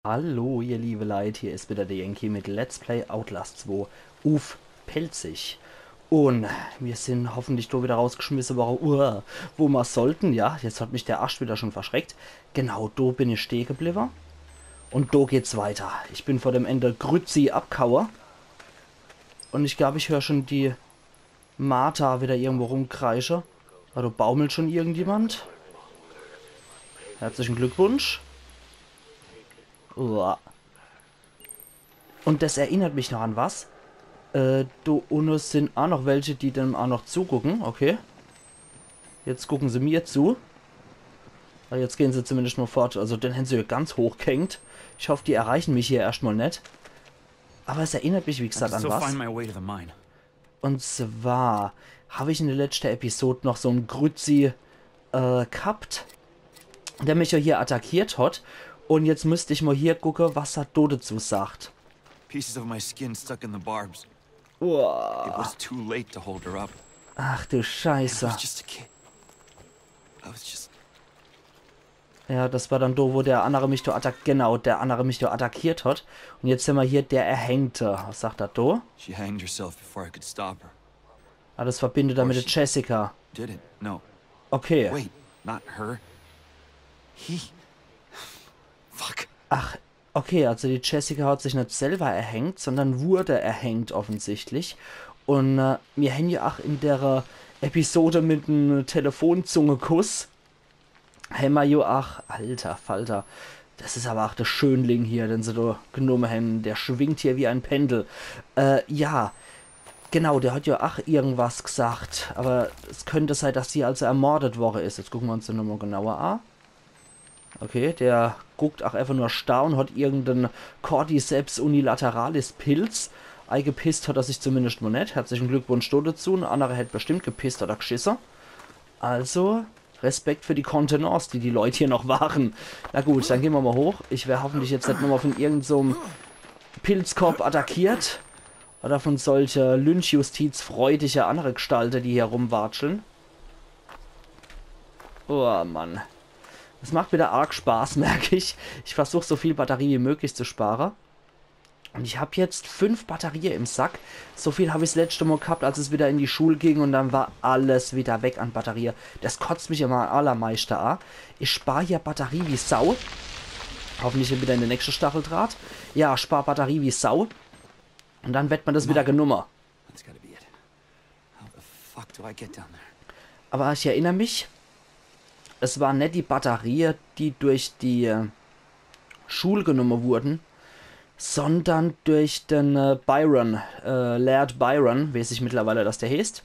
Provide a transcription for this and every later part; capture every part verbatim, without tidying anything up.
Hallo, ihr liebe Leit, hier is wieder der Yankee mit Let's Play Outlast zwei uff Pälzisch. Un mir sin hoffentlich do wieder rausgeschmisse worre, uah, wo mer sollten, ja. Jetzt hat mich der Arsch wieder schon verschreckt. Genau, do bin ich steh gebliwwe. Un do geht's weiter. Ich bin vor dem Ende Grützi abgehaue. Un ich glaub, ich hör schon die Martha wieder irgendwo rumkreische. Oder baumelt schon irgendjemand? Herzlichen Glückwunsch. Uah. Un das erinnert mich noch an was. Äh, do unne sin aa noch welche, die dem aa noch zugucken. Okay. Jetzt gucken se mir zu. Awwer jetzt gehen se zumindest mal fort. Also den hän se jo ganz hoch gehängt. Ich hoff, die erreichen mich hier erscht mal net. Awwer es erinnert mich, wie gesagt, an was. Un zwar hab ich in der letschte Episode noch so'n Grützi, äh, gehabt, der mich jo hier attackiert hat. Un jetzt müsst ich mal hier gucke, was er do dazu sagt. Pieces of my skin stuck in the barbs. Uah. It was too late to hold her up. Ach du Scheiße. I was just a kid. I was just Ja, das war dann do, wo der annere mich do attack-, genau, der annere mich do attackiert hat. Un jetzt hämmer hier der Erhängte. Was sagt er do? She hanged herself before I could stop her. Ah, das verbindet er mit der Jessica. Did it? No. Okay. Wait, not her. He. Fuck. Ach, okay, also die Jessica hat sich net selber erhängt, sondern wurde erhängt offensichtlich. Un, äh, mir hän jo ach in der, äh, Episode mit dem Telefonzungekuss hämmer jo ach, alter Falter, das is awwer ach der Schönling hier, den se do genumme hän. Der schwingt hier wie e Pendel. Äh, ja, genau, der hat jo ach irgendwas gesagt. Awwer es könnt sei, dass sie also ermordet worre is. Jetzt gucken mer uns den nochmal genauer a. Okay, der guckt ach einfach nur starr un hat irgenden Cordyceps unilateralis Pilz. Eigepisst hat er sich zumindest mal net. Herzlichen Glückwunsch do dazu. En annere hätt bestimmt gepisst oder geschisse. Also, Respekt für die Contenance, die die Leit hier noch wahre. Na gut, dann gehn mer mal hoch. Ich wer hoffentlich jetzt net nochmal von irgend so'm Pilzkopf attackiert. Oder von solche lynchjustizfreudige annere Gestalte, die hier rumwatscheln. Oh Mann. Das macht wieder arg Spaß, merk ich. Ich versuch, so viel Batterie wie möglich zu spare. Un ich hab jetzt fünf Batterie im Sack. So viel hab ich's letschte Mal gehabt, als es wieder in die Schul ging, un dann war alles wieder weg an Batterie. Das kotzt mich immer am allermeischte a. Ich spar hier Batterie wie Sau. Hoffentlich net wieder in de nächschte Stacheldraht. Ja, spar Batterie wie Sau. Un dann werd mer das wieder genumme. That's gotta be it. How the fuck do I get down there? Awwer ich erinner mich, es war net die Batterie, die durch die, äh, Schul genumme wurden, sondern durch den, äh, Byron, äh, Laird Byron, weeß ich mittlerweile, dass der heeßt.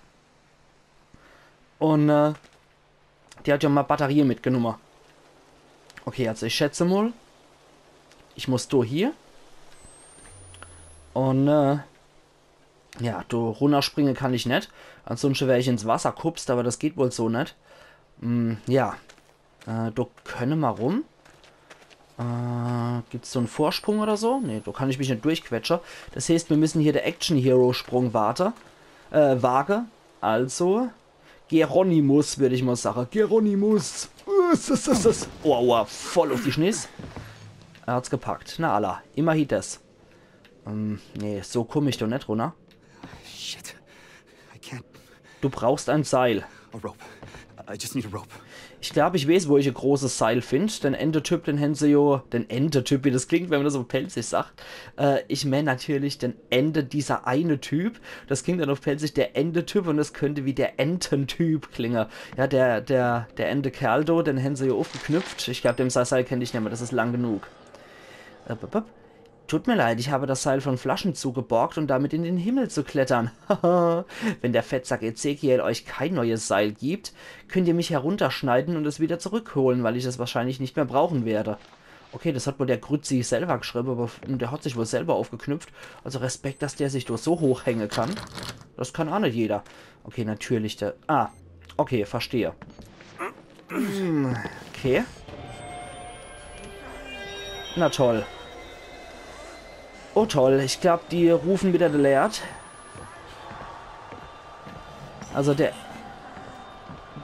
Un, äh, der hat jo mal Batterie mitgenumme. Okay, also ich schätze mal, ich muss do hier. Un, äh, ja, do runnerspringe kann ich net. Ansunschte wär ich ins Wasser gehupst, awwer das geht wohl so net. Hm, ja. Äh, do könne mer rum. Äh, gibt's so'n Vorsprung oder so? Nee, do kann ich mich net durchquetsche. Das heeßt, mir müssen hier de Action-Hero-Sprung warte, äh, wage. Also, Geronimus, würd ich mal sage. Geronimus. Uah, uah, voll uff die Schniss. Er hat's gepackt. Na alla, immerhin das. Ähm, nee, so kumm ich doch net runner. Shit. I can't. Du brauchst ein Seil. A rope. I just need a rope. Ich glaub, ich weeß, wo ich e großes Seil find. Den Endetyp, den hän se jo, den Endetyp, wie das klingt, wenn man das uff Pälzisch sagt. Äh, ich meen natürlich den Ende, dieser eine Typ. Das klingt dann uff Pälzisch der Endetyp un das könnte wie der Ententyp klinge. Ja, der, der, der Endekerl do, den hän se jo uffgeknüpft. Ich glaub, dem sei Seil kennt ich nimmer, das is lang genug. Upp, upp, upp. Tut mir leid, ich habe das Seil von Flaschenzug geborgt, um damit in den Himmel zu klettern. Haha, wenn der Fettsack Ezekiel euch kein neues Seil gibt, könnt ihr mich herunterschneiden und es wieder zurückholen, weil ich es wahrscheinlich nicht mehr brauchen werde. Okay, das hat wohl der Grützi selber geschriebe, awwer f-, der hat sich wohl selber uffgeknüpft. Also Respekt, dass der sich do so hochhänge kann. Das kann aa net jeder. Okay, natürlich der. Ah, okay, verstehe. Hm, okay. Na toll. Oh toll, ich glaub, die rufen wieder de Laird. Also der,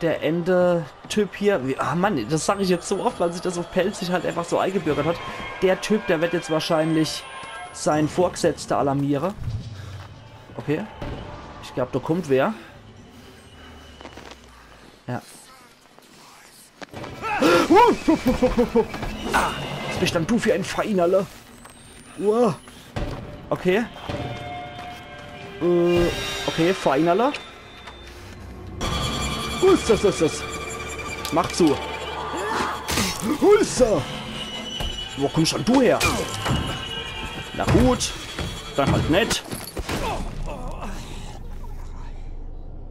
der Ende-Typ hier. Wie, ah Mann, das sag ich jetzt so oft, weil sich das uff Pälzisch halt einfach so eigebürgert hat. Der Typ, der wird jetzt wahrscheinlich sein Vorgesetzter alarmiere. Okay. Ich glaub, da kommt wer. Ja. Ah, was bist dann du für ein Feinerle? Uah. Okay. Äh, okay, Feinerle. Uss, das, das, das. Mach zu. Ussa. Wo kommst dann du her? Na gut. Dann halt net.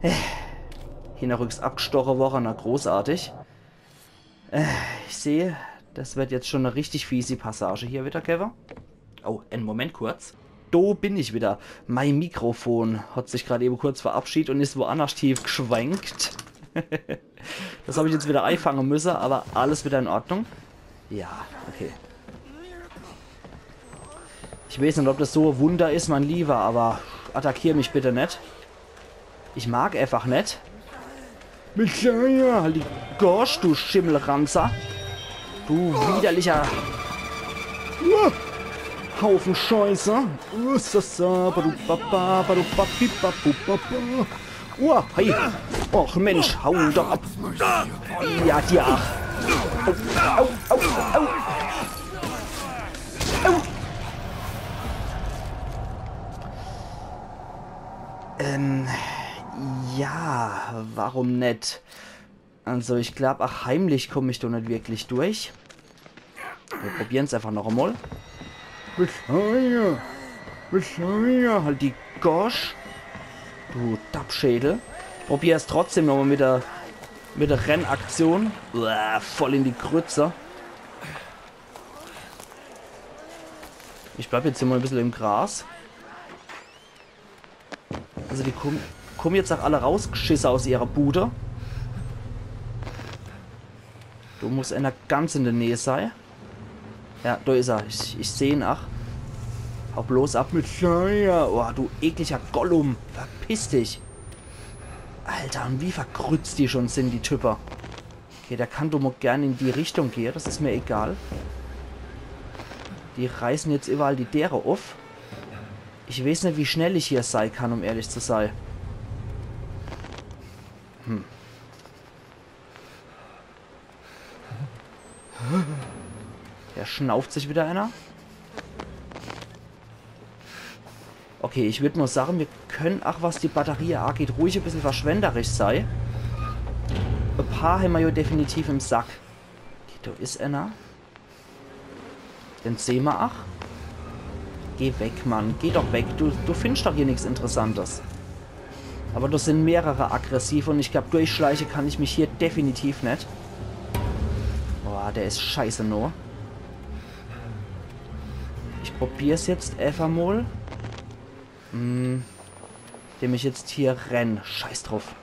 Äh, hinnerrücks abgestoche worre, na großartig. Äh, ich seh, das wird jetzt schon e richtig fiesi Passage hier wieder, Kevin. Oh, en Moment kurz. Do bin ich wieder. Mein Mikrofon hat sich grad ewe kurz verabschiedt und is woannerscht hiegschwenkt. Das hab ich jetzt wieder eifange müsse, aber alles wieder in Ordnung. Ja, okay. Ich weeß net, ob das so e Wunder is, mein Liewer, aber attackier mich bitte net. Ich mag einfach net. Messiah, halt die Gosch, du Schimmelranzer. Du widerlicher Haufen Scheiße. Ussasa, badu baba, badu babi, babu baba. Uah, hey. Och Mensch, hau doch ab. Ja, dir ach. Au, au, au, au. Au. Ähm, ja, warum net? Also ich glaub, ach, heimlich komm ich do net wirklich durch. Wir probieren's einfach noch emol. Messiah! Messiah! Halt die Gosch. Du Dappschädel. Ich probier's trotzdem nochmol mit der, mit der Rennaktion. Uah, voll in die Grütze. Ich bleib jetzt hier mol e bissel im Gras. Also die kumm, kumm jetzt ach alle rausgschisse aus ihrer Bude. Do muss ener ganz in der Näh sei. Ja, do is er. Ich, ich seh en ach. Hau bloß ab mit Feuer. Oh, du eklicher Gollum. Verpiss dich. Alter, und wie verkrützt die schon sin, die Typer. Okay, der kann doch mol gern in die Richtung gehe, das is mir egal. Die reißen jetzt überall die Däre uff. Ich weeß net, wie schnell ich hier sei kann, um ehrlich zu sei. Hm. Do schnauft sich wieder ener. Okay, ich würd mol sage, mir können ach, was die Batterie ageht, ruhig e bissel verschwenderisch sei. E paar hämmer jo definitiv im Sack. Okay, do is ener. Den sehn mer ach. Geh weg, Mann. Geh doch weg. Du, du findsch doch hier nix Interessantes. Aber do sin mehrere aggressive und ich glaub, durchschleiche kann ich mich hier definitiv net. Boah, der is scheiße, no. Ich probier's jetzt efach mol. Hm, indem ich jetzt hier renn. Scheiß druff.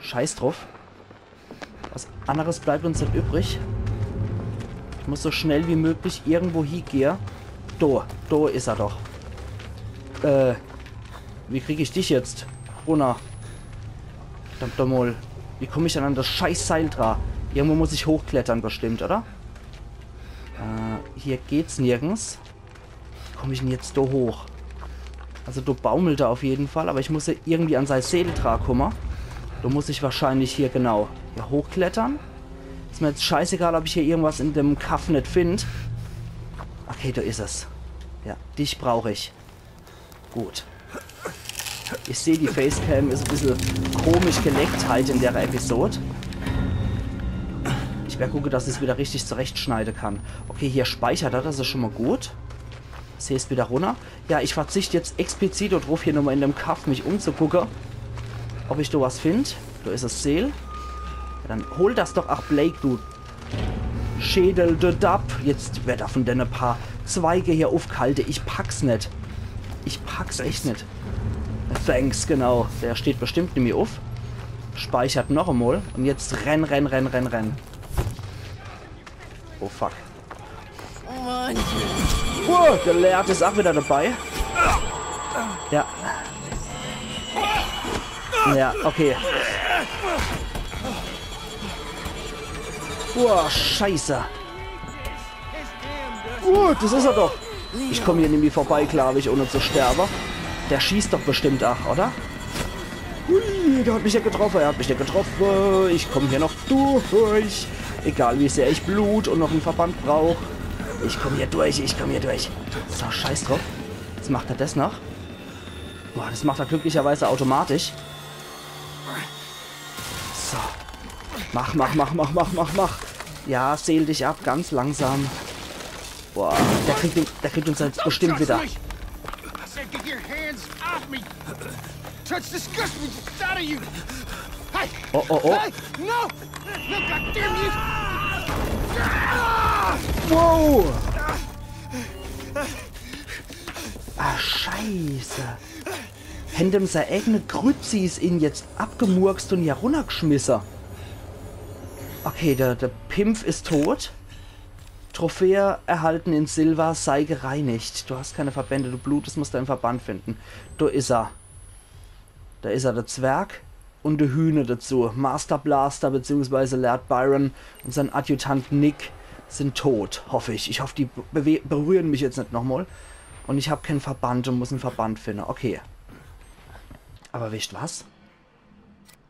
Scheiß druff. Was anneres bleibt uns net übrig. Ich muss so schnell wie möglich irgendwo hiegehe. Do, do is er doch. Äh, wie krieg ich dich jetzt runner? Verdammt nochmol. Wie komm ich dann an das scheiß Seil dra? Irgendwo muss ich hochklettere bestimmt, oder? Äh, hier geht's nirgends. Wie komm ich dann jetzt do hoch? Also do baumelt er auf jeden Fall, aber ich muss jo irgendwie an sei Seel dra kumme. Do muss ich wahrscheinlich hier, genau, hier hochklettere. Is mir jetzt scheißegal, ob ich hier irgendwas in dem Kaff net find. Okay, do is es. Ja, dich brauch ich. Gut. Ich seh, die Facecam is e bissel komisch gelaggt halt in der Episode. Ich werd gucke, dass ich's wieder richtig zurechtschneide kann. Okay, hier speichert er, das is schon mol gut. Das heeßt wieder runner. Ja, ich verzicht jetzt explizit druff, hier nochmol in dem Kaff mich umzugucke, ob ich do was find. Do is es Seel. Ja, dann hol das doch. Ach, Blake, du Schädel, de Dapp. Jetzt werd er von denne paar Zweige hier uffghalte. Ich pack's net. Ich pack's echt net. Thanks, genau. Der steht bestimmt nimmi uff. Speichert noch emol. Und jetzt renn, renn, renn, renn, renn. Oh fuck. Oh Mann. Puh, der Laird is ach wieder dabei. Ja. Ja, okay. Boah, scheiße. Gut, das is er doch. Ich komm hier nimmi vorbei, glaub ich, ohne zu sterbe. Der schießt doch bestimmt ach, oder? Hui, der hat mich net getroffe, er hat mich net getroffe. Ich komm hier noch durch. Egal wie sehr ich blut und noch en Verband brauch. Ich komm hier durch, ich komm hier durch. So, scheiß drauf. Jetzt macht er das noch. Boah, das macht er glücklicherweise automatisch. So. Mach, mach, mach, mach, mach, mach, mach. Ja, seel dich ab, ganz langsam. Boah, der kriegt, den, der kriegt uns jetzt bestimmt wieder. I said, get your hands off me! Touch disgust me just out of you! Hey! Oh, oh, oh. Hey! No! No, goddamn you! Wow! Ah, scheiße. Hänn dem sei eigene Grützis ihn jetzt abgemurkst und hier runnergschmisse. Okay, der, der Pimpf is tot. Trophäe erhalten in Silber, sei gereinigt. Du hast keine Verbände, du blutest, musst einen Verband finden. Do is er. Da is er, der Zwerg. Und de Hühner dazu. Master Blaster beziehungsweise Laird Byron und sein Adjutant Nick sind tot, hoff ich. Ich hoff, die be- berühren mich jetzt net nochmal. Und ich hab keinen Verband und muss en Verband finden. Okay. Aber wisst was?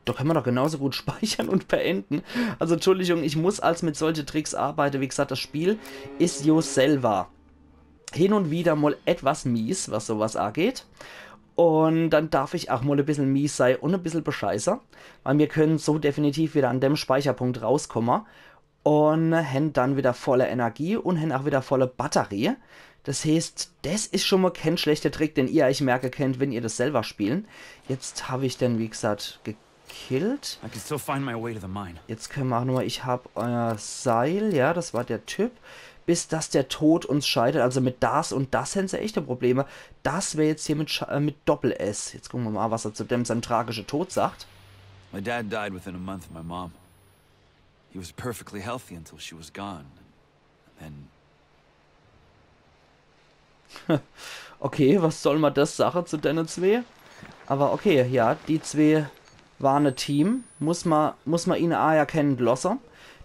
Da können wir doch genauso gut speichern und beenden. Also Entschuldigung, ich muss als mit solche Tricks arbeiten. Wie gesagt, das Spiel is jo selber hin und wieder mal etwas mies, was sowas angeht. Und dann darf ich auch mal e bissel mies sei und e bissel bescheiße. Weil wir können so definitiv wieder an dem Speicherpunkt rauskommen. Und hänn dann wieder volle Energie und hänn auch wieder volle Batterie. Das heißt, das is schon mal kein schlechter Trick, den ihr euch merken könnt, wenn ihr das selber spielen. Jetzt hab ich den, wie gesagt, gekillt. I can still find my way to the mine. Jetzt können wir auch nochmal, ich hab euer Seil, ja, das war der Typ. Bis dass der Tod uns scheidet, also mit das und das hänn sie echte Probleme. Das wär jetzt hier mit, Sch- äh, mit Doppel-S. Jetzt gucken wir mal, was er zu dem seinem tragischen Tod sagt. My dad died within a month of my mom. He was perfectly healthy until she was gone. And then Okay, was soll man das sache zu denen zwee? Aber okay, ja, die zwee waren e Team. Muss man, muss man ihnen anerkennen losse.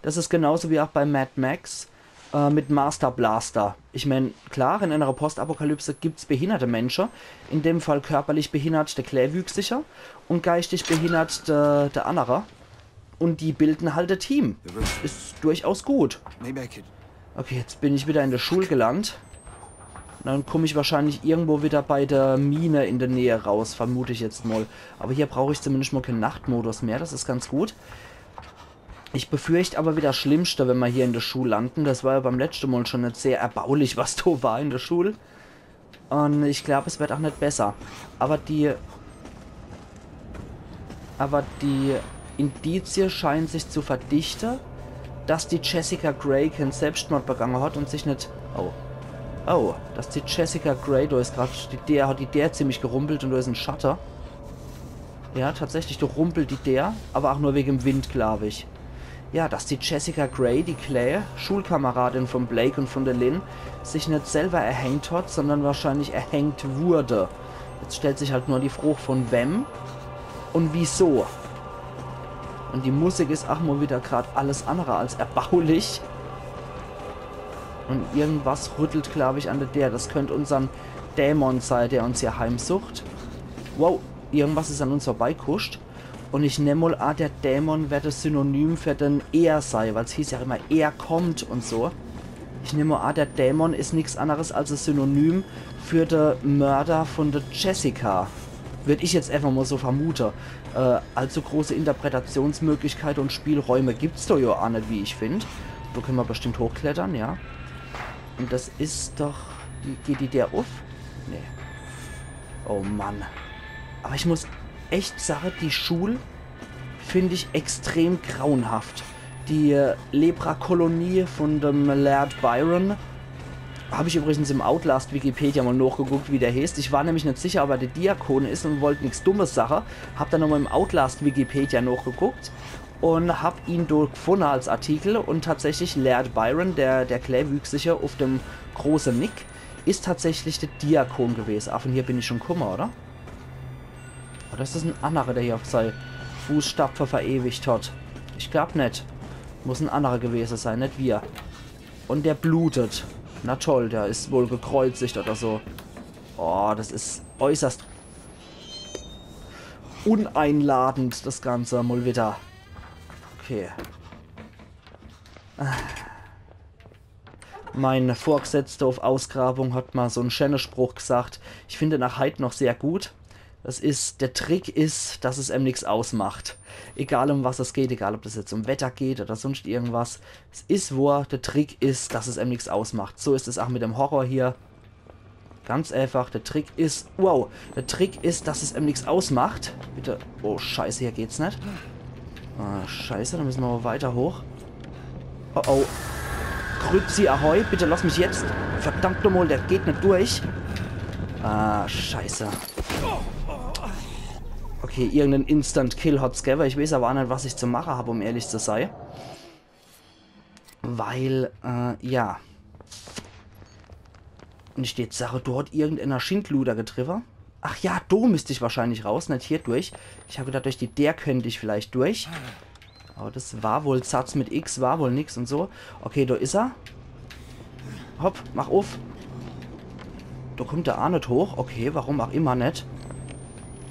Das is genauso wie auch bei Mad Max äh, mit Master Blaster. Ich mein, klar, in einer Postapokalypse gibt's behinderte Menschen. In dem Fall körperlich behindert der Kleinwüchsige und geistig behindert der, der andere. Und die bilden halt e Team. Is durchaus gut. Maybe I could. Okay, jetzt bin ich wieder in der Schul gelandet. Dann komm ich wahrscheinlich irgendwo wieder bei der Mine in der Nähe raus, vermute ich jetzt mal. Aber hier brauche ich zumindest mal keinen Nachtmodus mehr, das is ganz gut. Ich befürcht aber wieder das Schlimmste, wenn wir hier in der Schul landen. Das war ja beim letzten Mal schon net sehr erbaulich, was da war in der Schul. Und ich glaub, es wird auch net besser. Aber die... Aber die Indizie scheinen sich zu verdichten, dass die Jessica Gray keinen Selbstmord begangen hat und sich net... Oh. Oh, dass die Jessica Gray, da is grad die Deer, hat die Deer ziemlich gerumpelt und da is en Schatte. Ja, tatsächlich, da rumpelt die Deer, aber auch nur wegen dem Wind, glaub ich. Ja, dass die Jessica Gray, die Claire, Schulkameradin von Blake und von der Lynn, sich net selber erhängt hat, sondern wahrscheinlich erhängt wurde. Jetzt stellt sich halt nur die Frage, von wem und wieso. Und die Musik is auch mal wieder grad alles andere als erbaulich. Und irgendwas rüttelt, glaub ich, an der Deer. Das könnt unsern Dämon sei, der uns hier heimsucht. Wow, irgendwas is an uns vorbeikuscht. Und ich nemm mal an, der Dämon wird das Synonym für den Er sei, weil's hieß ja immer, er kommt und so. Ich nemm mal an, der Dämon is nix anderes als das Synonym für de Mörder von der Jessica. Würd ich jetzt einfach mal so vermute. Äh, allzu große Interpretationsmöglichkeit und Spielräume gibt's da ja auch net, wie ich find. Da können wir bestimmt hochklettern, ja. Und das is doch... Die, geht die Deer uff? Nee. Oh Mann. Aber ich muss echt sagen, die Schul find ich extrem grauenhaft. Die äh, Lepra-Kolonie von dem Laird Byron. Hab ich übrigens im Outlast-Wikipedia mal nachgeguckt, wie der heißt. Ich war nämlich net sicher, ob er der Diakon is und wollt nix Dummes sache. Hab dann nochmal im Outlast-Wikipedia nachgeguckt und hab ihn dort gefunden als Artikel. Und tatsächlich Laird Byron, der, der Kleinwüchsige auf dem großen Nick, is tatsächlich der Diakon gewesen. Ah, von hier bin ich schon gekommen, oder? Oder is das en anderer, der hier auf sei Fußstapfe verewigt hat? Ich glaub net. Muss en anderer gewesen sein, net wir. Und der blutet. Na toll, der is wohl gekreuzigt oder so. Oh, das is äußerst uneinladend, das Ganze mal wieder. Okay. Mein Vorgesetzter auf Ausgrabung hat mal so en schäne Spruch gesagt. Ich find en ach heit noch sehr gut. Das is, der Trick is, dass es em nix ausmacht. Egal um was es geht, egal ob das jetzt um Wetter geht oder sonst irgendwas. Es is wohr, der Trick is, dass es em nix ausmacht. So is es ach mit dem Horror hier. Ganz einfach, der Trick is, wow, der Trick is, dass es em nix ausmacht. Bitte, oh Scheiße, hier geht's net. Ah, Scheiße, da müssen wir mal weiter hoch. Oh oh. Grützi, ahoi, bitte lass mich jetzt. Verdammt nochmal, der geht net durch. Ah, Scheiße. Okay, irgenden Instant-Kill hat's gewwe. Ich weiß aber ach net, was ich zu mache hab, um ehrlich zu sei. Weil, äh, ja. Und ich jetzt sage, do hat irgendeiner Schindluder getriwwe. Ach ja, do müsst ich wahrscheinlich raus, net hier durch. Ich hab gedacht, durch die Deer könnt ich vielleicht durch. Aber das war wohl Satz mit X, war wohl nix und so. Okay, do is er. Hopp, mach uff. Do kommt der ach net hoch. Okay, warum ach immer net.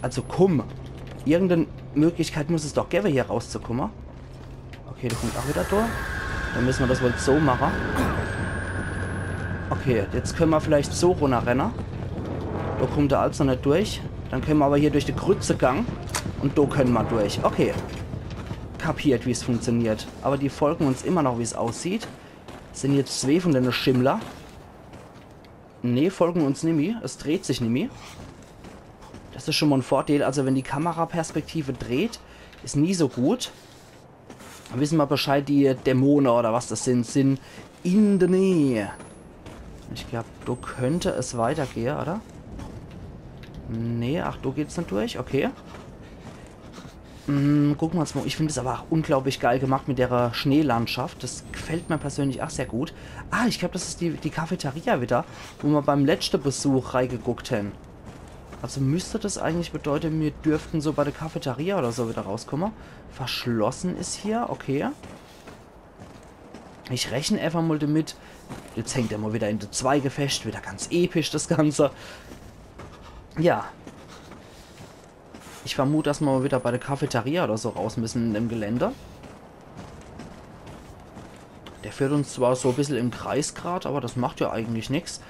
Also komm. Irgendeine Möglichkeit muss es doch gewwe, hier rauszukommen. Okay, do kommt ach wieder durch. Dann müssen wir das wohl so machen. Okay, jetzt können wir vielleicht so runterrennen. Do kommt er also net durch. Dann können wir aber hier durch die Krütze gang. Und do können wir durch. Okay. Kapiert, wie's funktioniert. Aber die folgen uns immer noch, wie's aussieht. Sind jetzt zwee von dene Schimmler. Nee, folgen uns nimmi. Es dreht sich nimmi. Das is schon mal en Vorteil. Also wenn die Kameraperspektive dreht, is nie so gut. Wissen wir Bescheid, die Dämone oder was das sind, sind in der Nähe. Ich glaub, do könnte es weitergehen, oder? Nee, ach, do geht's net durch, okay. Hm, gucken wir uns mal. Ich find es aber auch unglaublich geil gemacht mit der Schneelandschaft. Das gefällt mir persönlich auch sehr gut. Ah, ich glaub, das is die, die Cafeteria wieder, wo wir beim letzten Besuch reingeguckt haben. Also müsste das eigentlich bedeuten, wir dürften so bei der Cafeteria oder so wieder rauskommen. Verschlossen is hier, okay. Ich rechne einfach mal damit. Jetzt hängt er mal wieder in de Zweige fest, wieder ganz episch das Ganze. Ja. Ich vermute, dass wir mal wieder bei der Cafeteria oder so raus müssen in dem Gelände. Der führt uns zwar so e bissel im Kreis grad, aber das macht ja eigentlich nix.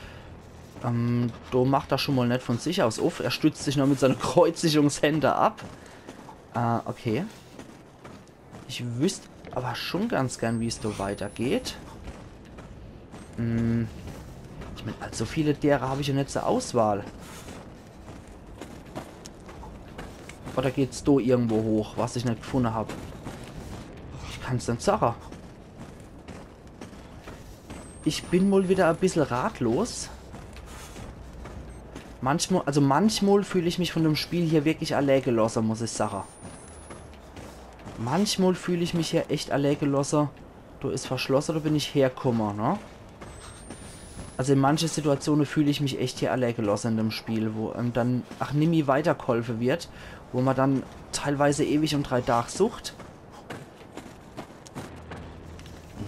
Ähm, do macht er schon mal net von sich aus uff. Er stützt sich noch mit seine Kreuzigungshände ab. Äh, okay. Ich wüsst aber schon ganz gern, wie's do weitergeht. Hm. Ich mein, allzu viele Deere hab ich ja net zur Auswahl. Oder geht's do irgendwo hoch, was ich net gefunden hab? Ich kann's net sagen. Ich bin wohl wieder e bissel ratlos. Manchmal, also manchmal fühl ich mich von dem Spiel hier wirklich allee gelosse, muss ich sagen. Manchmal fühl ich mich hier echt allee gelosse. Do is verschlosse, do bin ich herkomme, ne? Also in manche Situationen fühl ich mich echt hier allee gelosse in dem Spiel, wo ähm, dann ach nimmi weitergeholfe wird, wo man dann teilweise ewig um drei Tag sucht.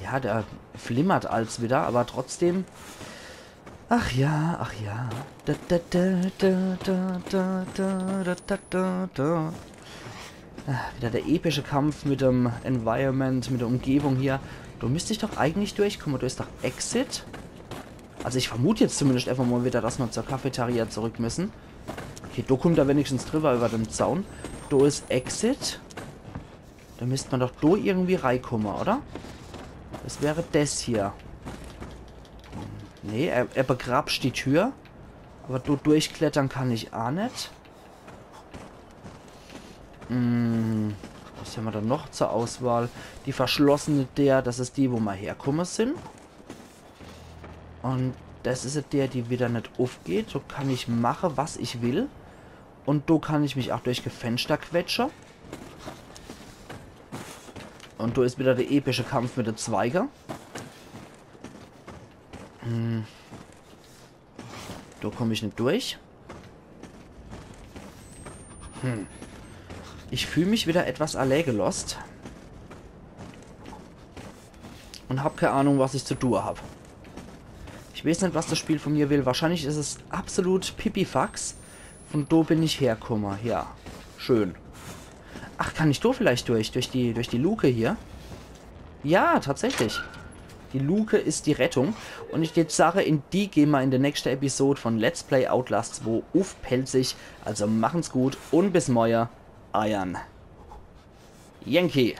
Ja, der flimmert als wieder, aber trotzdem. Ach ja, ach ja. Da, da, da, da, da, da, da, da, da, da. Ah, wieder der epische Kampf mit dem Environment, mit der Umgebung hier. Do müsst ich doch eigentlich durchkomme. Do is doch Exit. Also ich vermut jetzt zumindest einfach mal wieder, dass wir zur Cafeteria zurück müssen. Okay, do kommt er wenigstens drüber über den Zaun. Do is Exit. Do müsst man doch do irgendwie reikomme, oder? Das wäre das hier. Nee, er, er begrapscht die Tür. Aber do durchklettern kann ich ach net. Hm, was haben wir dann noch zur Auswahl? Die verschlossene Deer, das is die, wo wir herkomme sind. Und das is die Deer, die wieder net uffgeht. So kann ich mache, was ich will. Und do kann ich mich ach durch die Fenster quetsche. Und do is wieder der epische Kampf mit der Zweige. Hm. Do komm ich net durch. Hm. Ich fühl mich wieder etwas allee gelost. Und hab kei Ahnung, was ich zu tue hab. Ich Ich weeß net, was das Spiel von mir will. Wahrscheinlich is es absolut Pipifax. Von do bin ich herkomme. Ja, schön. Ach, kann ich do vielleicht durch? Durch die, durch die Luke hier? Ja, tatsächlich. Die Luke is die Rettung. Und ich würd sage, in die gehn mer in der nächsten Episode von Let's Play Outlast zwei uff Pälzisch. Also machen's gut und bis morje. Eiern Yankee.